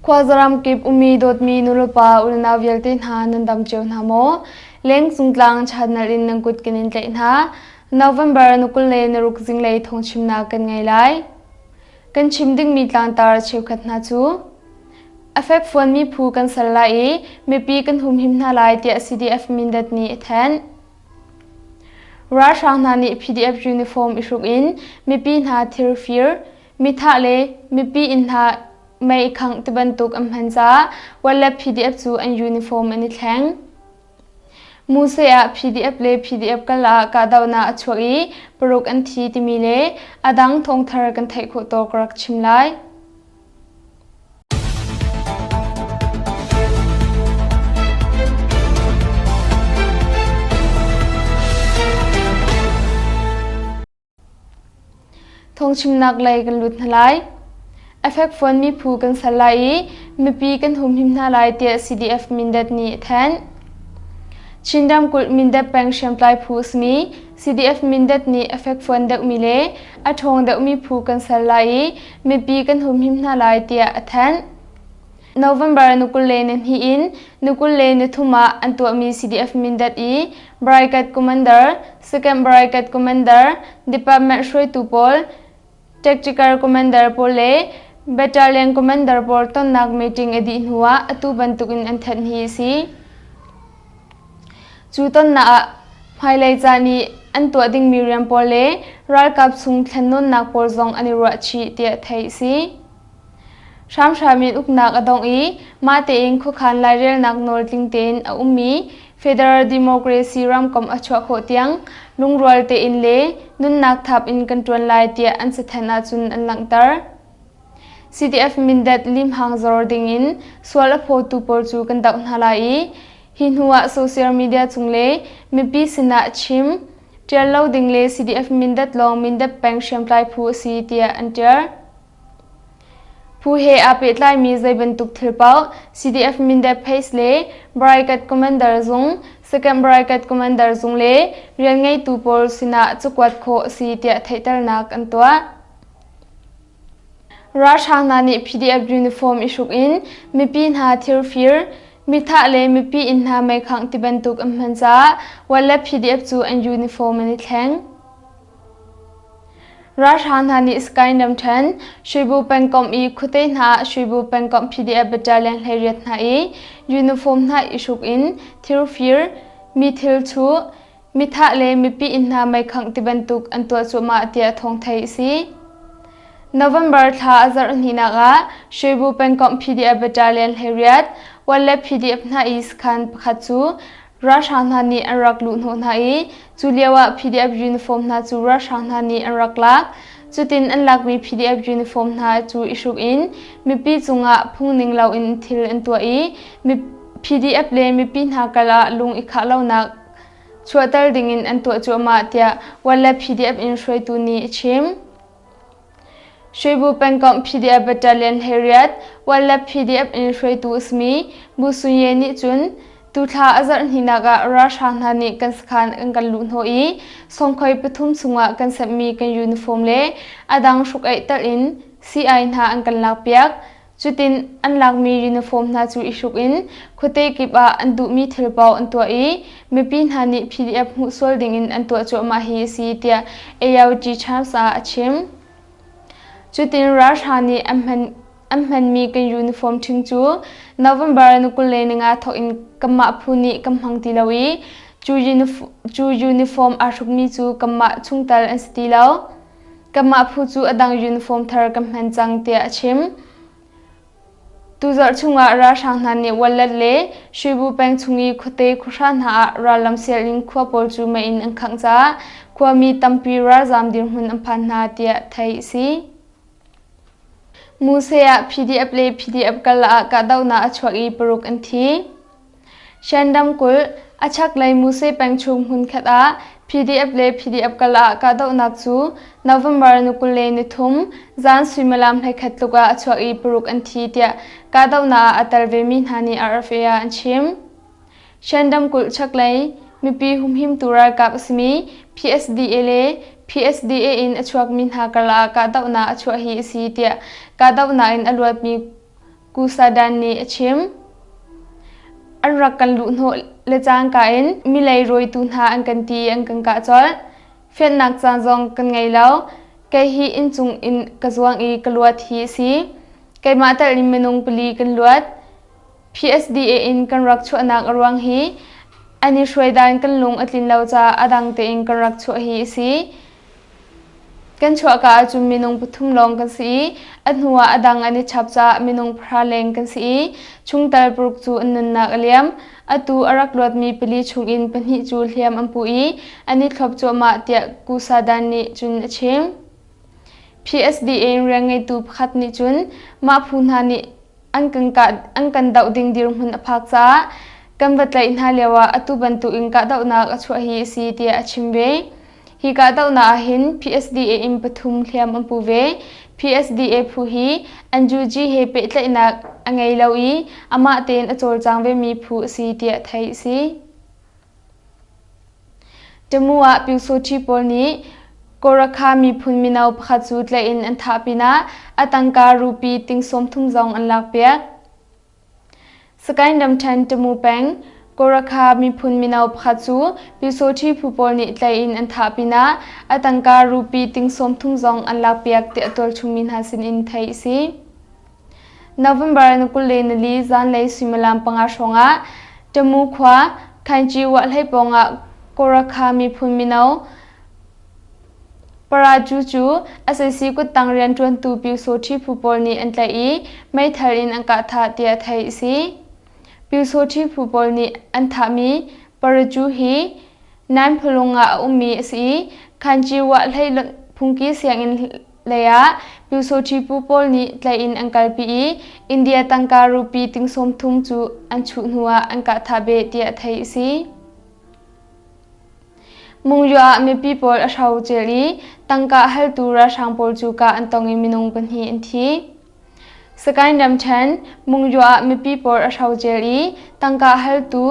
Khuazaram kip ummi dawtmi nulepa unau vialte hna nan dam cio hna maw? Leng cungtlang channel in nan kut kan in tlaih hna. November ni 26 zinglei thawngchimnak kan ngei lai. Kan chim dingmi tlangtar cheukhat hna cu A fekfuanmi phu kan ser lai i mipi kan humhim hna lai tiah CDF Mindat nih a thanh. Ralhrang hna nih PDF uniform i hruk in mipi hna thirfir, mithah le mipi inn hna mei khangh tibantuk an hman caah Wallet PDF cu an uniform an i thleng. Muse ah PDF le PDF kal ah kahdohnak a chuak i paruk an thi timi le a dang thawngthar kan theih khawh tawk ka rak chim lai. Thawngchimnak lei kan lut hna lai. A fekfuanmi phu kan ser lai i mipi kan humhim hna lai tiah CDF Mindat nih a thanh. Chin ramkulh Mindat peng hriamtlai phu a simi CDF Mindat nih a fekfuan deuhmi le a ṭhawng deuhmi phu kan ser lai i mipi kan humhim hna lai tiah a thanh. November ni 22 in ni 23 ah an tuahmi CDF Mindat i Brigade Commander, Second Brigade Commander, Department hruaitu pawl, Tactical Commander pawl le Battalion Commander pawl tonnak meeting a dih hnuah atu bantukin an thanh hi a si. Cu tonnak ah hmailei caan i an tuah dingmi rian pawl le ralkap chung thlennawnnak pawl zong an i ruahchih tiah theih a si. Hramhram in uknak a dongh i mah tein khuakhan lairelnak nawl tling tein a ummi Federal Democracy ramkomh a chuah khawh tiang lungrual tein le nunnak thap in kan ṭuan lai tiah an cathanh ahcun an langhter. CDF Mindat limhang zor dingin sual a phawtu pawl cu kan doh hna lai i hi hnu ah social media cung le mipi sinah chim, ṭial lo ding le CDF Mindat lawng Mindat peng hriamtlai phu a si tiah an ṭial. Phu he aa pehtlaimi zei bantuk thil paoh CDF Mindat Phase le Brigade Commander zung, Second Brigade Commander zung le rianngeitu pawl sinah cakuat khawh a si tiah theihternak an tuah. Ralhrang hna nih PDF uniform i hruk in mipi hna thirfir, mithah le mipi inn hna meikhangh tibantuk an hman caah Wallet PDF cu an uniform an i thleng. Ralhrang hna nih Sky ramṭhen, Shwebu pengkomh i khuate hna ah Shwebu pengkomh PDF battalion 18 hna i uniform hna i hruk in thirfir, mi thil chuh, mithah le mipi inn hna meikhangh tibantuk an tuah cuahmah tiah thawng theih a si. November thla a zarh hnihnak ah Shwebu pengkomh PDF battalion 18, Wallet PDF hna i sakhan pakhat cu Ralhrang hna nih an rak luhhnawh hna i cu lioah PDF uniform hna cu ralhrang hna nih an rak lak. Cutin an lakmi PDF uniform hna cu i hruk in mipi cungah phungning loin thil an tuah i PDF le mipi hna karah lung i khah lonak chuahter dingin an tuah cuahmah tiah Wallet PDF in hruaitu nih a chim. Shwebu pengkomh PDF Battalion 18, Wallet PDF in hruaitu a simi Bu Sunye nih cun tuthla a zarh hnihnak ah ralhrang hna nih kan sakhan an kan luhhnawh i sawngkhoi pathum chungah kan semhmi kan uniform le a dang hruk-aih telh in sii-ai hna an kan lakpiak. Cutin an lakmi uniform hna cu i hruk in khuate kip ah an duhmi thil paoh an tuah i mipi hna nih PDF hmuh sual dingin an tuah cuahmah hi a si tiah AOG Times ah a chim. Cutin ralhrang nih an hman an hmanmi kan uniform ṭhing cu November ni 25 thawk in kanmah phu nih kan hmang ti lo i cu uniform aa hrukmi cu kanmah chungtel an si ti lo. Kanmah phu cu a dang uniform thar kan hman cang tiah a chim. Tuzarh chungah ralhrang hna nih Wallet le Shwebu peng chung i khuate khuahra hna ah rallam sial in khua pawl cu mei in an khangh caah khuami tampi ralzaam dirhmun an phan hna tiah theih a si. Muse ah PDF le PDF karlak ah kahdohnak a chuak i paruk an thi. Shan ramkulh, a chaklei Muse peng chung hmunkhat ah PDF le PDF kal ah kahdohnak cu November ni 23 zan suimilam 11 tluk ah a chuak i paruk an thi tiah kahdohnak ah a tel vemi hna nih RFA ah an chim. Shan ramkulh chaklei mipi humhimtu ralkap a simi PSDA le PSDA in a chuakmi hna karlak ah kahdohnak a chuah hi a si tiah kahdohnak in a luatmi. Kusadan nih a chim. An rak kan luhhnawh le cangka in milei rawitu hna an kan ti i an kan kah colh. Fianhnak caan zong kan ngei lo. Kei hi inncung in ka zuang i ka luat hi a si. Keimah telh in minung pali kan luat. PSDA in kan rak chuahnak a ruang hi an i hruaidan kan lung a tlin lo caah a dang tein kan rak chuah hi a si. Kan chuahka ahcun minung pathum lawng kan si i a hnuah a dang an i chap caah minung pahra leng kan si i chungtel paruk cu an nunnak a liam. Atu a rak luatmi pali chungin pahnih cu hliam an pu i an i thlop cuahmah tiah Kusadan nih cun a chim. PSDA rianngeitu pakhat nih cun mah phu hna nih an kan kah an kan doh ding dirhmun a phak caah kan va tlaih hna lioah atu bantukin kahdohnak a chuah hi a si tiah a chim ve. Hi kahdohnak ahhin PSDA in pathum hliam an pu ve. PSDA phu hi NUG he pehtlaihnak a ngei lo i amah tein a cawlcang vemi phu a si tiah theih a si. Tamu ah Pyusawṭhi pawl nih Korakha miphun mino pakhat cu tlaih in an thah pinah a tangka rupi ting 30 zong an lakpiak. Sagaing ramṭhen Tamu peng Korakha miphun mino pakhat cu Pyusawṭhi phu pawl nih tlaih in an thah pinah a tangka rupi ting 30 zong an lakpiak tiah tualchungmi hna sinin theih a si. November ni 24 zanlei suimilam panga hrawngah Tamu khua Khaingci Wahlei pawngah Korakha miphun mino Paraju cu sac kuttang rianṭuantu Pyusawṭhi phu pawl nih an tlaih i meithal in an kah thah tiah theih a si. Pyusawṭhi phu pawl nih an thahmi Paraju hi Nanphulung ah a ummi a si i Khaingci Wahlei phungki sianginn lei ah Pyusawṭhi phu pawl nih tlaih in an kalpi i India tangka rupee ting 30 cu an chuh hnuah an kah thah beh tiah theih a si. Mungyu ah mipi pawl a hrocel i tangka haltu ralhrang pawl cu kah an tong i minung pahnih an thi. Sagaing ramṭhen Mungyu ah mipi pawl a hrocel i tangka haltu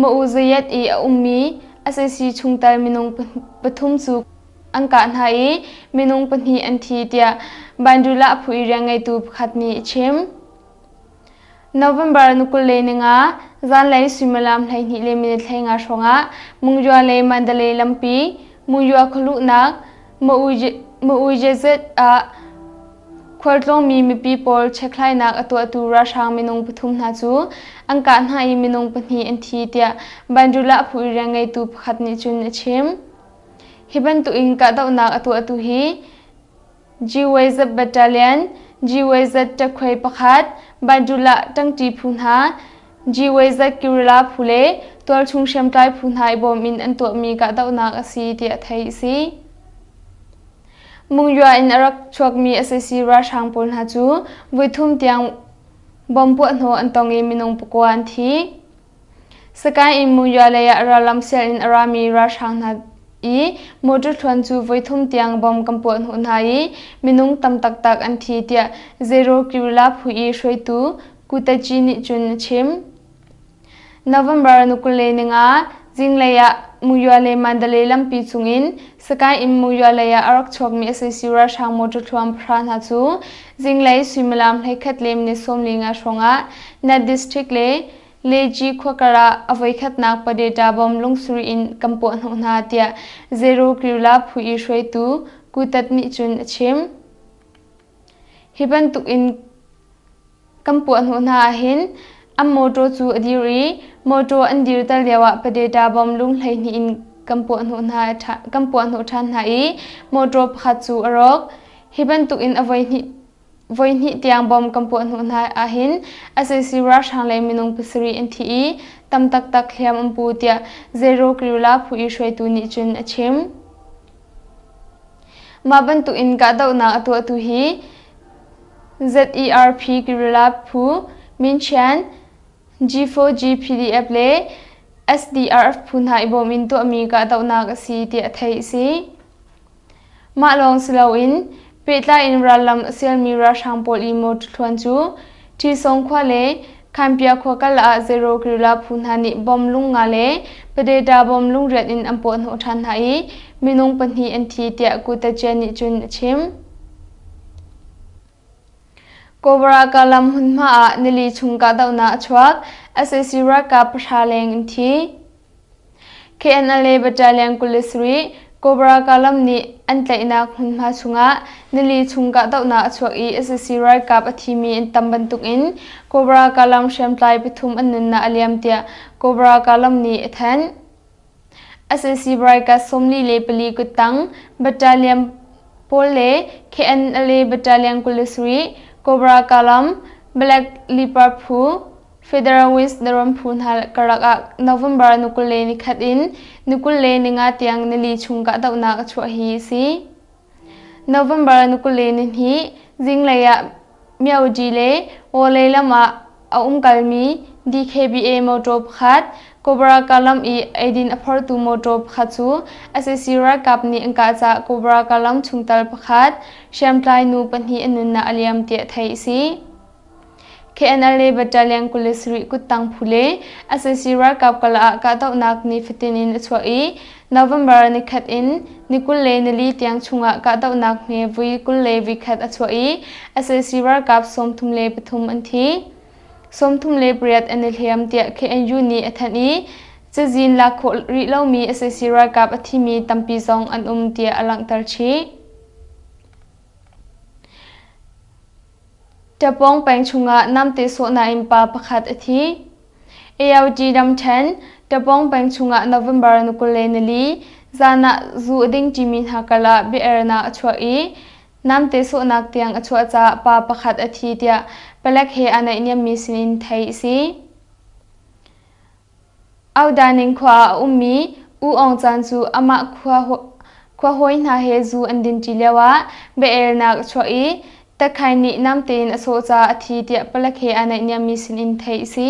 Ma'u Zayat i a ummi sac chungtel minung pathum cu an kah hna i minung pahnih an thi tiah Bandulah phu i rianngeitu pakhat nih a chim. November ni 25 zanlei suimilam 12 le minute 15 hrawngah Mungyua le Mandalay lampi Mungyua khualuhnak Ma'uijezet ah khualtlawngmi mipi pawl chekhlainak a tuahtu ralhrang minung pathum hna cu an kah hna i minung pahnih an thi tiah Bandulah phu i rianngeitu pakhat nih cun a chim. Hi bantukin kahdohnak a tuahtu hi GYZ Battalion, GYZ ṭakhuai pakhat, Bandulah ṭangṭi phu hna, GYZ Guerrilla phu le tualchung hriamtlai phu hna i bawm in an tuahmi kahdohnak a si tiah theih a si. Mungyua in a rak chuakmi sac ralhrang pawl hna cu voithum tiang bomb puahhnawh an tong i minung pakua an thi. Sagaing in Mungyua lei ah rallam sial in a rami ralhrang hna i motor thluan cu voithum tiang bomb kan puahhnawh hna i minung tam taktak an thi tiah Zero Guerrilla phu i hruaitu Kutaji nih cun a chim. November ni 25 zinglei ah Mungyua le Mandalay lampi cungin Sagaing in Mungyua lei ah a rak chuakmi sac ralhrang motor thluan pahra hna cu zinglei suimilam 11 le minute 45 hrawngah Nat District le Leji khuakar ah a voikhatnak padeta bom lungsuri in kan puahhnawh hna tiah Zero Guerrilla phu i hruaitu Kutat nih cun a chim. Hi bantuk in kan puahhnawh hna ahhin an mawṭaw cu a dir i mawṭaw an dirter lioah padeta bom lung 12 in kan puahhnawh hna kan puahhnawh ṭhan hna i mawṭaw pakhat cu a rawk. Hi bantuk in a voihnih Voihnih tiang bom kan puahhnawh hna ahhin sac ralhrang lei minung pasarih an thi i tam taktak hliam an pu tiah Zero Guerrilla phu i hruaitu nih cun a chim. Mah bantukin kahdohnak a tuahtu hi ZERP Guerrilla phu Minchian, G4G PDF le SDRF phu hna i bawm in tuahmi kahdohnak a si tiah theih a si. Mah lawng si loin pehtlai in rallam a sialmi ralhrang pawl i motor thluan cu Ṭhisong khua le Khanpia khua kal ah Zero Guerrilla phu hna nih bom lung nga le Padeta bom lungriat in an puahhnawh ṭhan hna i minung pahnih an thi tiah Kutachian nih cun a chim. Kawlra lam hmunhma ah nili chung kahdohnak a chuak. Sac ralkap pahra leng an thi. KNLA Battalion 27 Kawlra lam nih an tlaihnak hmunhma chungah nili chung kahdohnak a chuak i sac ralkap a thimi an tam bantukin Kawlra lam hriamtlai pathum an nunnak a liam tiah Kawlra lam nih a thanh. Sac Brigade 44 kuttang Battalion pawl le KNLA Battalion 27, Cobra Kalam, Black Leopard phu, Federal Wings Naron phu hna karlak ah November ni 21 in ni 25 tiang nili chung kahdohnak a chuah hi a si. November ni 22 zinglei ah Myaudi le Wawlei lam ah a umkalmi DKBA motor pakhat Kobra Kalam i eidin a phortu motor pakhat cu sac ralkap nih an kah caah Kobra Kalam chungtel pakhat hriamtlai nu pahnih an nunnak a liam tiah theih a si. KNLA Battalion 27 kuttang phu le sac ralkap kal ah kahdohnak nifatin in a chuah i November nikhat in ni 24 tiang chungah kahdohnak hme vui 21 a chuah i sac ralkap 33 an thi. 38 an i hliam tiah KNU nih a thanh i cazin lak khawh rih lomi sac ralkap a thimi tampi zong an um tiah a langhter chih. Ṭapawng peng chungah namte sawhnak in pa pakhat a thi. AOT ramṭhen, Ṭapawng peng chungah November ni 24, zan ah zu a ding ṭimi hna karlah bia-ernak a chuah i namte sawhnak tiang a chuah caah pa pakhat a thi tiah palek he aa naihniammi sinin theih a si. Audaning khua ah a ummi U Aung Caan cu amah khua hawi hna he zu an dinṭi lioah bia-elnak a chuah i Takkhain nih namte in a sawh caah a thi tiah palek he aa naihniammi sinin theih a si.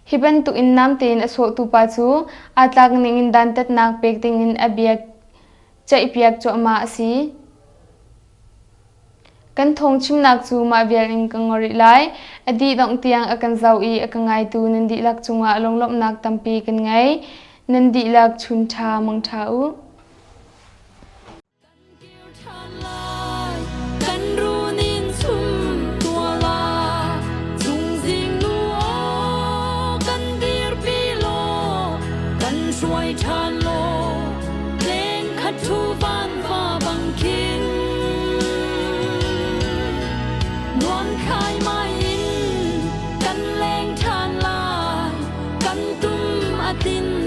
Hi bantuk in namte in a sawhtu pa cu aa tlak ningin dantatnak pek dingin a bia ceihpiak cuahmah a si. Kan thawngchimnak cu mah vial in ka ngor rih lai. A dih dongh tiang a kan zoh i a ka ngaitu nan dihlak cungah lunglawmhnak tampi kan ngei. Nan dihlak chun ṭha mang ṭha u. Kan runin chum tua la chungzing nu aw kan dirpi law kan hruai ṭhan law leng khat thu van va bang khin nuam khai mai in kan leng ṭhan lai kan tum a tin.